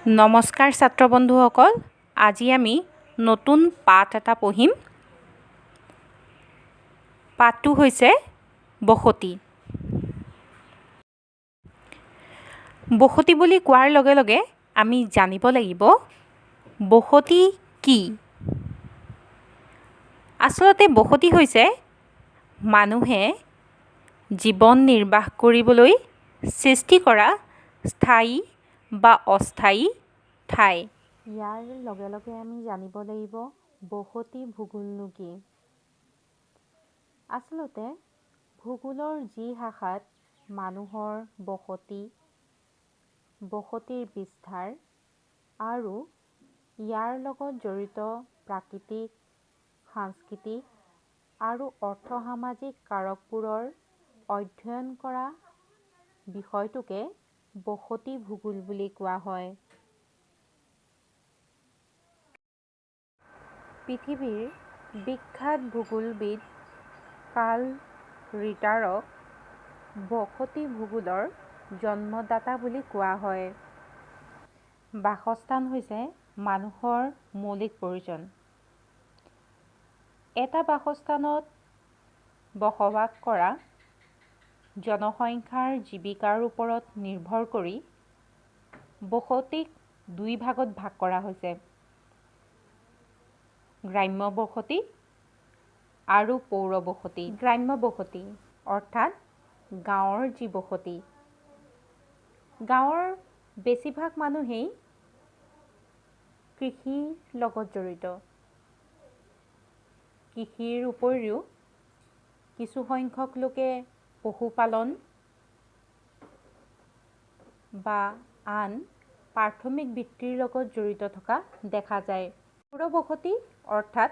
নমস্কাৰ ছাত্ৰ বন্ধুসকল, আজি আমি নতুন পাঠ এটা পঢ়িম। পাঠটো হৈছে বসতি। বসতি বুলি কোৱাৰ লগে লগে আমি জানিব লাগিব বসতি কি। আচলতে বসতি হৈছে মানুহে জীৱন নিৰ্বাহ কৰিবলৈ সৃষ্টি কৰা স্থায়ী বা অস্থায়ী ঠাই। ইয়াৰ লগে লগে আমি জানিব লাগিব বসতি ভূগোলনো কি। আচলতে ভূগোলৰ যি শাখাত মানুহৰ বসতি, বসতিৰ বিস্তাৰ আৰু ইয়াৰ লগত জড়িত প্ৰাকৃতিক, সাংস্কৃতিক আৰু অৰ্থসামাজিক কাৰকবোৰৰ অধ্যয়ন কৰা বিষয়টোকে বসতি ভূগোল বুলি কোৱা হয়। পৃথিৱীৰ বিখ্যাত ভূগোলবিদ কাৰ্ল ৰিটাৰক বসতি ভূগোলৰ জন্মদাতা বুলি কোৱা হয়। বাসস্থান হৈছে মানুহৰ মৌলিক প্ৰয়োজন। এটা বাসস্থানত বসবাস কৰা জনসংখ্যাৰ জীৱিকাৰ ওপৰত নিৰ্ভৰ কৰি বসতিক দুই ভাগত ভাগ কৰা হৈছে, গ্ৰাম্য বসতি আৰু পৌৰ বসতি। গ্ৰাম্য বসতি অৰ্থাৎ গাঁৱৰ যি বসতি, গাঁৱৰ বেছিভাগ মানুহেই কৃষিৰ লগত জড়িত। কৃষিৰ উপৰিও কিছুসংখ্যক লোকে পশুপালন বা আন প্ৰাথমিক বৃত্তিৰ লগত জড়িত থকা দেখা যায়। পৌৰ বসতি অৰ্থাৎ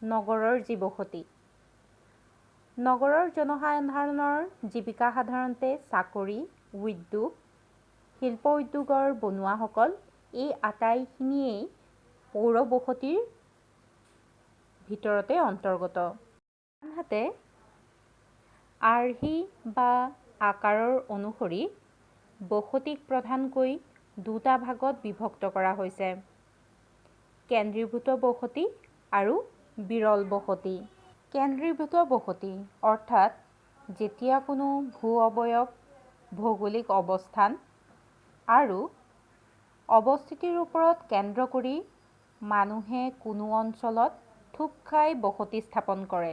নগৰৰ যি বসতি, নগৰৰ জনসাধাৰণৰ জীৱিকা সাধাৰণতে চাকৰি, উদ্যোগ, শিল্প উদ্যোগৰ বনুৱাসকল, এই আটাইখিনিয়েই পৌৰ বসতিৰ ভিতৰতে অন্তৰ্গত। আনহাতে আৰ্হি বা আকাৰৰ অনুসৰি বসতিক প্ৰধানকৈ দুটা ভাগত বিভক্ত কৰা হৈছে, কেন্দ্ৰীভূত বসতি আৰু বিৰল বসতি। কেন্দ্ৰীভূত বসতি অৰ্থাৎ যেতিয়া কোনো ভূ অৱয়ব, ভৌগোলিক অৱস্থান আৰু অৱস্থিতিৰ ওপৰত কেন্দ্ৰ কৰি মানুহে কোনো অঞ্চলত থূপ খাই বসতি স্থাপন কৰে,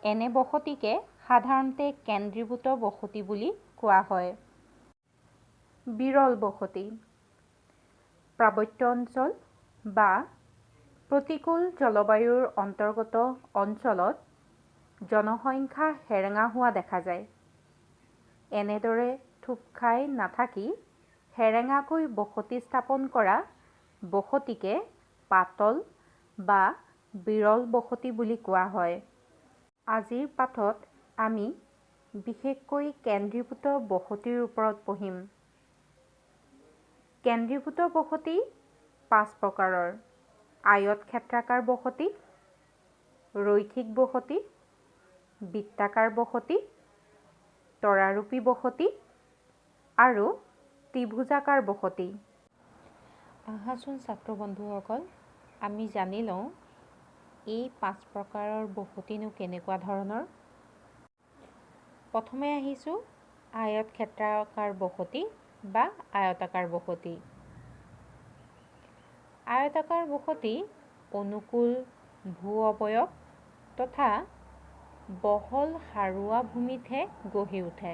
এনে বসতিকে সাধাৰণতে কেন্দ্ৰীভূত বসতি বুলি কোৱা হয়। বিৰল বসতি পাৰ্বত্য অঞ্চল বা প্ৰতিকূল জলবায়ুৰ অন্তৰ্গত অঞ্চলত জনসংখ্যা সেৰেঙা হোৱা দেখা যায়। এনেদৰে থূপ খাই নাথাকি সেৰেঙাকৈ বসতি স্থাপন কৰা বসতিকে পাতল বা বিৰল বসতি বুলি কোৱা হয়। আজিৰ পাঠত আমি বিশেষকৈ কেন্দ্ৰীভূত বসতিৰ ওপৰত পঢ়িম। কেন্দ্ৰীভূত বসতি পাঁচ প্ৰকাৰৰ: আয়তক্ষেত্ৰাকাৰ বসতি, ৰৈখিক বসতি, বৃত্তাকাৰ বসতি, তৰাৰূপী বসতি আৰু ত্ৰিভুজাকাৰ বসতি। আহাচোন ছাত্ৰ বন্ধুসকল, আমি জানি লওঁ এই পাঁচ প্ৰকাৰৰ বসতিনো কেনেকুৱা ধৰণৰ। প্ৰথমে আহিছোঁ আয়তক্ষেত্ৰাকাৰ বসতি বা আয়তাকাৰ বসতি। আয়তাকাৰ বসতি অনুকূল ভূ অৱয়ব তথা বহল সাৰুৱা ভূমিতহে গঢ়ি উঠে।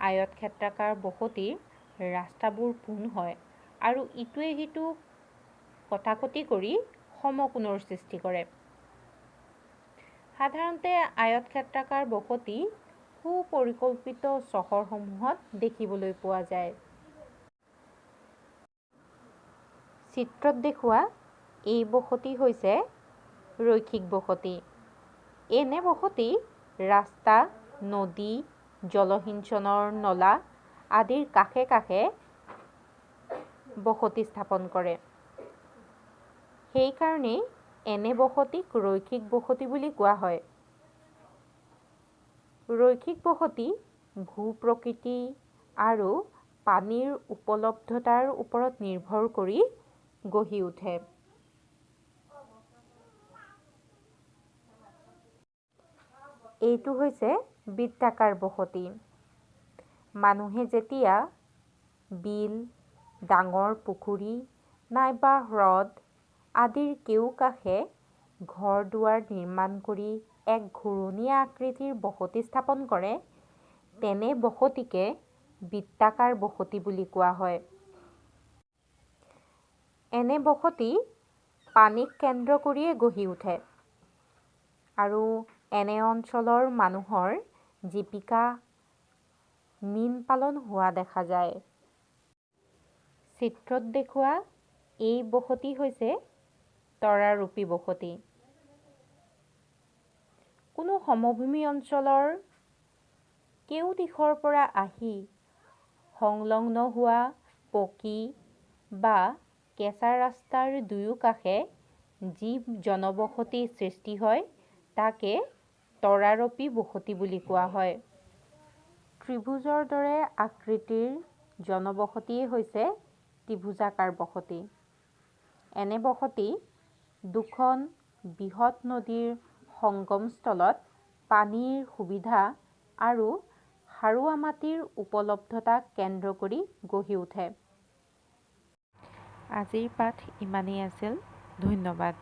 আয়তক্ষেত্ৰাকাৰ বসতিৰ ৰাস্তাবোৰ পোন হয় আৰু ইটোৱে সিটোক কটাকটি কৰি সমকোণৰ সৃষ্টি কৰে। সাধাৰণতে আয়তক্ষেত্ৰাকাৰ বসতি সুপৰিকল্পিত চহৰসমূহত দেখিবলৈ পোৱা যায়। চিত্ৰত দেখুওৱা এই বসতি হৈছে ৰৈখিক বসতি। এনে বসতি ৰাস্তা, নদী, জলসিঞ্চনৰ নলা আদিৰ কাষে কাষে বসতি স্থাপন কৰে। সেইকাৰণেই এনে বসতিক ৰৈখিক বসতি বুলি কোৱা হয়। ৰৈখিক বসতি ভূ-প্ৰকৃতি আৰু পানীৰ উপলব্ধতাৰ ওপৰত নিৰ্ভৰ কৰি গঢ়ি উঠে। এইটো হৈছে বৃত্তাকাৰ বসতি। মানুহে যেতিয়া বিল, ডাঙৰ পুখুৰী নাইবা হ্ৰদ আদিৰ কেউকাষে ঘৰ দুৱাৰ নিৰ্মাণ কৰি এক ঘূৰণীয়া আকৃতিৰ বসতি স্থাপন কৰে, তেনে বসতিকে বৃত্তাকাৰ বসতি বুলি কোৱা হয়। এনে বসতি পানীক কেন্দ্ৰ কৰিয়ে গঢ়ি উঠে আৰু এনে অঞ্চলৰ মানুহৰ জীৱিকা মীন পালন হোৱা দেখা যায়। চিত্ৰত দেখুওৱা এই বসতি হৈছে তৰাৰূপী বসতি। কোনো সমভূমি অঞ্চলৰ কেউদিশৰ পৰা আহি সংলগ্ন হোৱা পকী বা কেঁচা ৰাস্তাৰ দুয়োকাষে যি জনবসতি সৃষ্টি হয়, তাকে তৰাৰূপী বসতি বুলি কোৱা হয়। ত্ৰিভুজৰ দৰে আকৃতিৰ জনবসতিয়েই হৈছে ত্ৰিভুজাকাৰ বসতি। এনে বসতি দুখন বৃহৎ নদীৰ সংগমস্থলত পানীৰ সুবিধা আৰু সাৰুৱা মাটিৰ উপলব্ধতাক কেন্দ্ৰ কৰি গঢ়ি উঠে। আজিৰ পাঠ ইমানেই আছিল। ধন্যবাদ।